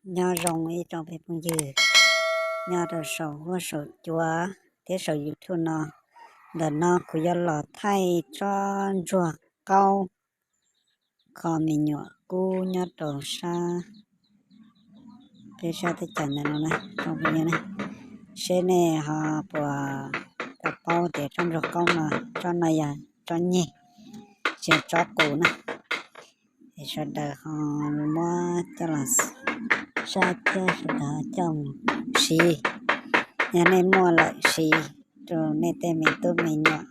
Nyob zoo ib tsoom phooj ywg nyob rau saum huab saum cua thiab saum YouTube no. Ntawm no kuv yuav los thaij tsob ntsuag qaub kho me nyuam kub nyob rau sab peb sab teb chaws ntawm no na, seb nej ho puas tau paub tias tsob ntsuag qaub no, tsob no yog tsob nyeg, tsis yog tsob qus na. Es sawv daws ho muab coj los saib thiab sawv daws coj mus siv, yog nej muaj lawm siv rau nej tej me tub me nyuam.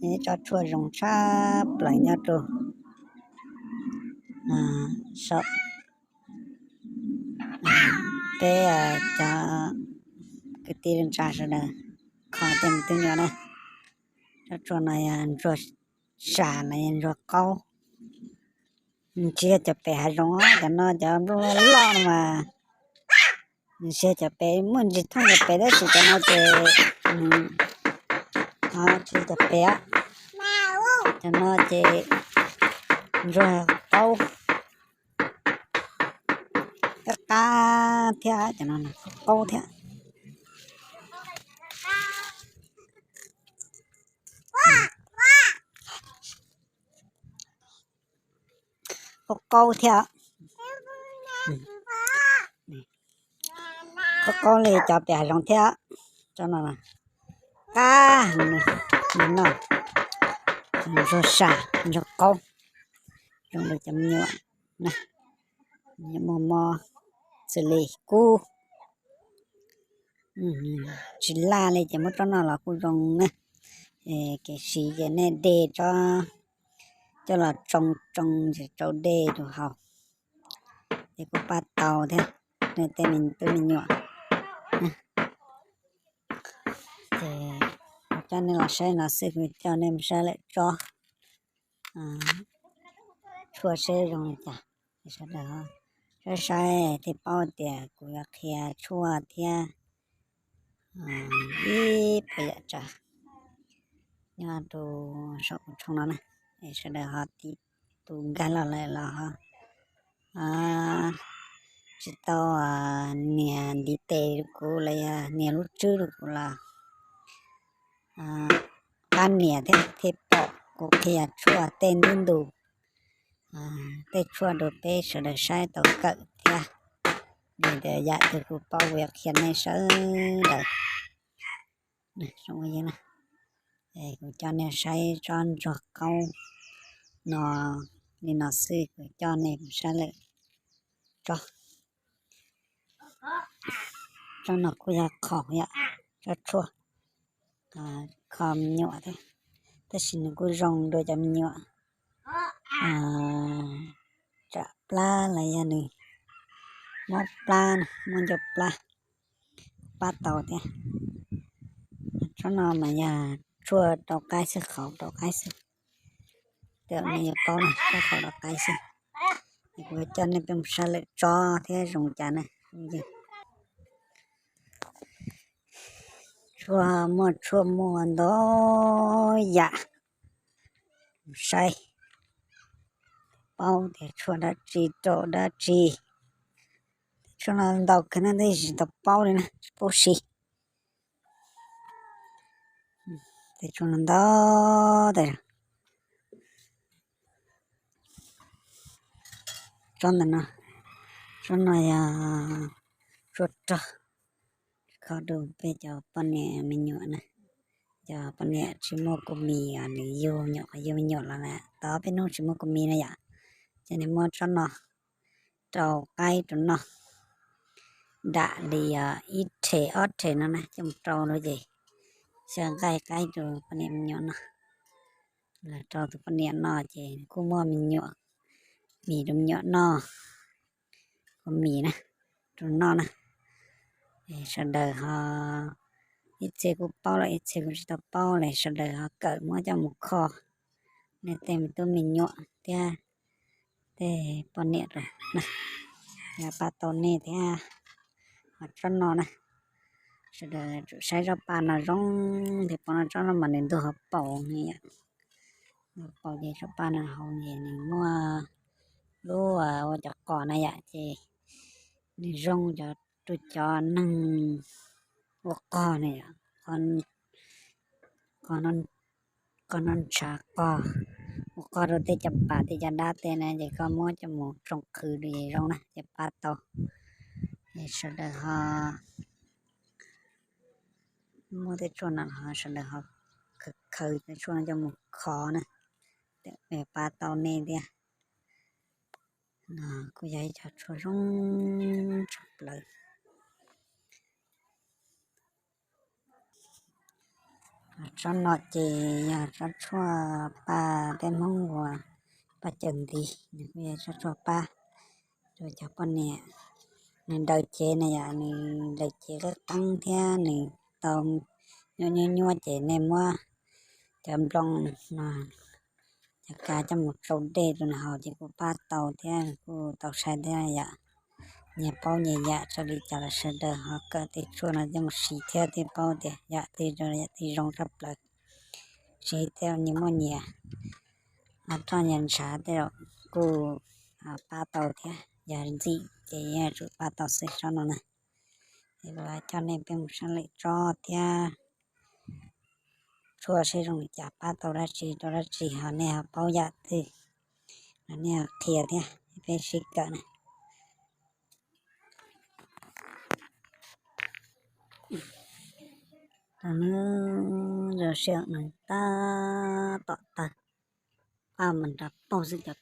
Yog ib tsob tshuaj zoo tshaj plaws nyob rau saum peb cov kwv tij neej tsa sawv daws kho tej me tub nyuam na. Tsob tshuaj no yog ntsuag sam los yog ntsuag qaub. Tsis yog cov pem hav zoov, cov no cov nplooj loj loj no mas, tsis yog cov pem, muaj ntsis thooj cov pem tab sis cov no ces tsis yog cov pem. Cov no ces ntsuag qaub, qab qab thiab, cov no qaub thiab. Qaub qaub thiab. Qaub qaub li cov pem hav zoov thiab. Tsob no qab, no ntsuag sam ntsuag qaub, zoo li cov me nyuam, me nyuam mos mos xws li kub. Tsis laj li ces muab tsob no los kuj zoo na. Kev siv ces nej de tsob coj los tsoo tsoo ces rau dej rau haus, ces kuj pab tau thiab. Nej tej me tub me nyuam, ces coj nej los saib no xwb, kuv coj nej mus saib lawm tsob tshuaj seb zoo li cas. Sawv daws saib saib thiaj paub tias kuv yuav qhia tshuaj thiab ib puas yam tsav nyob rau saum kuv tshooj no na. Sawv daws ho tus nkag los lawm los ho tsis tau nias ntiv tes rau kuv los yog nias lub tswb rau kuv los pab nias thiab thiaj pom kuv qhia tshuaj tej ntu ntus, tej tshuaj rau peb sawv daws saib tau kawm thiab. Vim tias yam twg kuv paub kuv yuav qhia nej sawv daws. Kuv coj nej saib tsob ntsuag qaub no li no xwb, kuv coj nej saib lawm tsob. Tsob no kuj yog qhaum yom, tsob tshuaj kho me nyuam thiab, tab sis nws kuj zoo rau cov me nyuam tsam plab los yog nws mob plab, mob ncauj plab, pab tau thiab. Tsob no mas yog tshuaj rau qaib xwb, qhaum rau qaib xwb. Tej no yog qaub na, tshuaj qhaum rau qaib xwb. Kuv coj nej peb mus saib lawm tsob thiab zoo cas na. Tshuaj muaj, tshuaj muaj ntau yam, saib paub tias tshuaj dab tsi rau dab tsi. Tshuaj no ntau kawg na, tab sis tsis tau paub li na, tsis paub siv. Tej tshuaj no ntau tas zog. Tsob ntawm no, tsob no yog tshuaj rog, kho rau peb cov poj niam me nyuam na. Cov poj niam tsis muaj kua mis, nws yug nyuam qhuav yug me nyuam los na, tau peb hnub tsis muaj kua mis na yom, ces nws muab tsob no rau qaib rau noj, dam li ib rhe ob rhe no na coj mus rau no ces xyaw nqaij qaib rau poj niam me nyuam noj. Los rau tus poj niam noj ces kuj muaj me nyuam, mis rau me nyuam noj, kua mis na, rau noj na. Sawv daws ho, ib txhia kuj paub lawm ib txhia kuj tsis tau paub li, sawv daws ho kawm muab coj mus kho nej tej me tub me nyuam thiab tej poj niam rau na, pab tau nej thiab. Ho tsob no na, sawv daws tsum saib tsob paj no zoo thiaj paub no, tsob no mas nws ntug hauv paus, ntug hauv paus ces tsob paj no hauv ces nws muaj lub ua cov qos na yom, ces Nws zoo cov rau cov neeg ua qog ne yom, qog no ntshav qog, ua qog rau tej cov pas tej cov dab tej na, ces koj muab coj mus tsoo qhwv rau ces zoo na, ces pab tau. Sawv daws ho muab tej tshuaj no los sawv daws ho khaws tej tshuaj no coj mus kho na, pab tau nej thiab. Kuj yog ib cov tshuaj zoo tshaj plaws. Tsob no ces yog tsob tshuaj paj, peb Hmoob ua paj cawm nti, nws kuj yog tsob tshuaj pab rau cov poj niam. Nws daws cev na yom, nws daws cev qab qeeb thiab nws tau nyuaj nyuaj nyuaj ces nej muab cov nplooj no, cov kab coj mus tsau dej rau nws haus ces kuj pab tau thiab kuj tau sai thiab yom. Nyias paub nyias yam txawm li cas los sawv daws ho kawm tej tshuaj no coj mus siv thiab thiaj paub tias yam twg yam twg zoo tshaj plaws, siv thiab nyias muaj nyias roj nyias ntshav tej kuj pab tau thiab, yog ntxim ces yeej yuav tsum pab tau xwb tsob no na. Es kuv coj nej peb mus saib lwm tsob thiab, tshuaj seb zoo li cas, pab tau dab tsi rau dab tsi ho nej ho paub yam twg los nej qhia thiab peb sib kawm na. Tab tom tawg, paj mas nrov paug xwb. Cov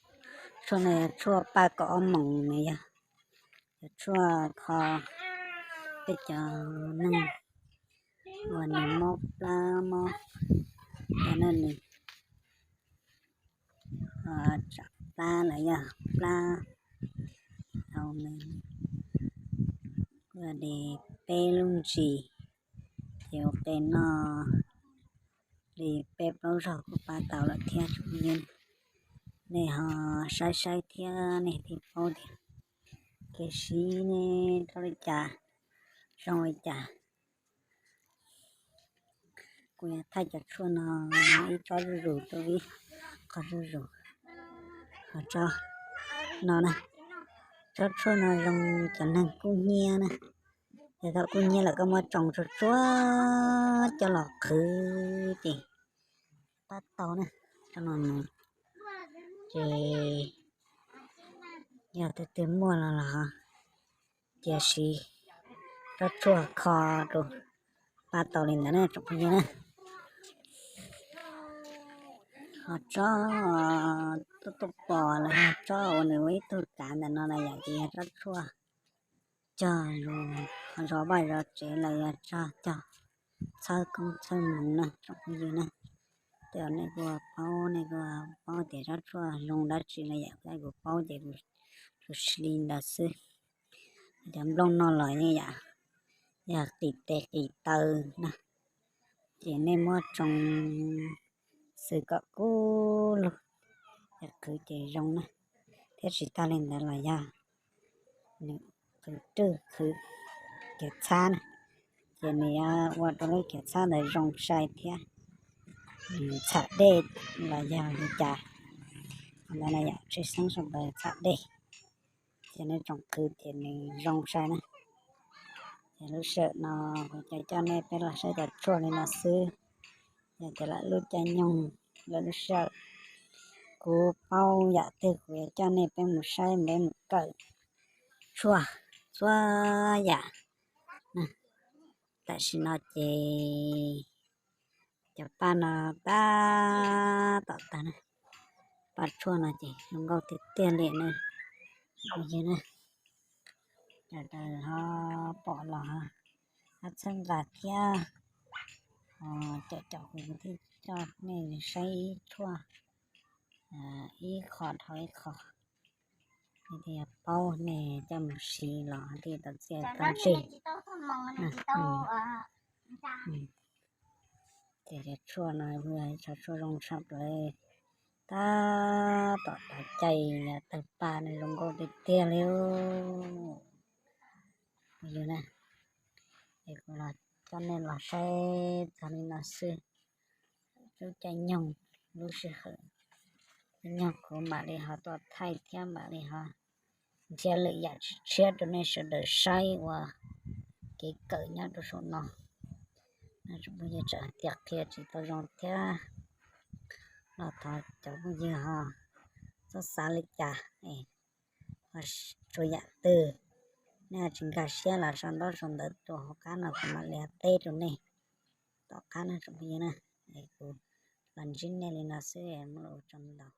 tshuaj no yog tshuaj paj kaum ob moos, nws yog cov tshuaj kho peb cov neeg uas nws mob plab mob, cov neeg nws tsam plab los yog plab tau nws ua li peb lub ntsis, ces ua qe noj li peb plaub zaug kuj pab tau lawm thiab tsoom phooj ywg. Nej ho saib saib thiab nej thiaj paub tias kev siv ne rau li cas, zoo li cas. Kuv yuav thaij cov tshuaj no ib tsob zuj zus rau ib qho zuj zus. Ho tsob no na, tsob tshuaj no zoo cov neeg kub hnyiab na. Yog tau kub hnyiab lawm koj muab tsoo tsuag tsuag coj los qhwv ces pab tau na. Tsob no ces yog tus twg muaj los los cia siv tsob tshuaj kho rau pab tau li ntawd na tsoom phooj ywg na. Ho tsob tuaj tuaj pom los yog tsob uas nws ua ib tug kav ntawm no na yom, ces yog tsob tshuaj cog zos vaj zos tsev los yog tsob cog txhawb koob txhawb hmoov na tsoom phooj ywg na. Tej uas nej kuj paub, nej kuj paub tias tsob tshuaj zoo dab tsi no yom, kuv paub ces kuv tsuas siv li ntawd xwb. Cov nplooj no los yeej yam yog qis tes qis taw na, ces nej muab tsoo xwm kom kub lug, qhwv ces zoo na. Thiab tsis tag li ntawd los yog nws qhwv rwj qhwv kev txhab na, ces nws yuav ua rau lub kev txhab ntawd zoo sai thiab. Nws txham dej los yog li cas ntawd na yom, tshwj xeeb sab plaws txham dej, ces nej tsoo qhwv ces nws zoo sai na. Ces lub sij hawm no kuv coj nej peb los saib cov tshuaj li no xwb. Yog tias lawv lub caij nyoog, lawv lub sij hawm, kuv paub yam twg kuv yuav coj nej peb mus saib, peb mus kawm tshuaj txhua yam. Tam sim no ces cov paj no tab tom tag na, paj tshuaj no ces zoo nkauj tiag tiag li na. Yog na, sawv daws ho pom los ho txhawb nqa thiab, caum caum kuv thiaj coj nej saib ib tshuaj, ib qho dhau ib qho, nej thiaj paub, nej coj mus siv los thiaj tau txiaj tau ntsig. Ces cov tshuaj no yog ib co tshuaj zoo tshaj plaws, tab tom tag caij tawg paj no zoo nkauj tiag tiag li. Yog na, es kuv los coj nej los saib txog li no xwb. Lub caij nyoog, lub sij hawm, caij nyoog kuv mam li ho tuaj thaij thiab mam li ho nrhiav lwm yam tshiab rau nej sawv daws saib ua kev kawm nyob rau saum no. Tsoom phooj ywg, tsam tias qhia tsis tau zoo thiab los thov cov phooj ywg ho txhob xav li cas, ho tsuas yam twg nej tsis nkag siab los sau ntaub sau ntawv tuaj hauv qab no kuv mam li teb rau nej tom qab na tsoom phooj ywg na. Kuv los ntsib nej li no xwb, muaj lus ua tsaug ntau.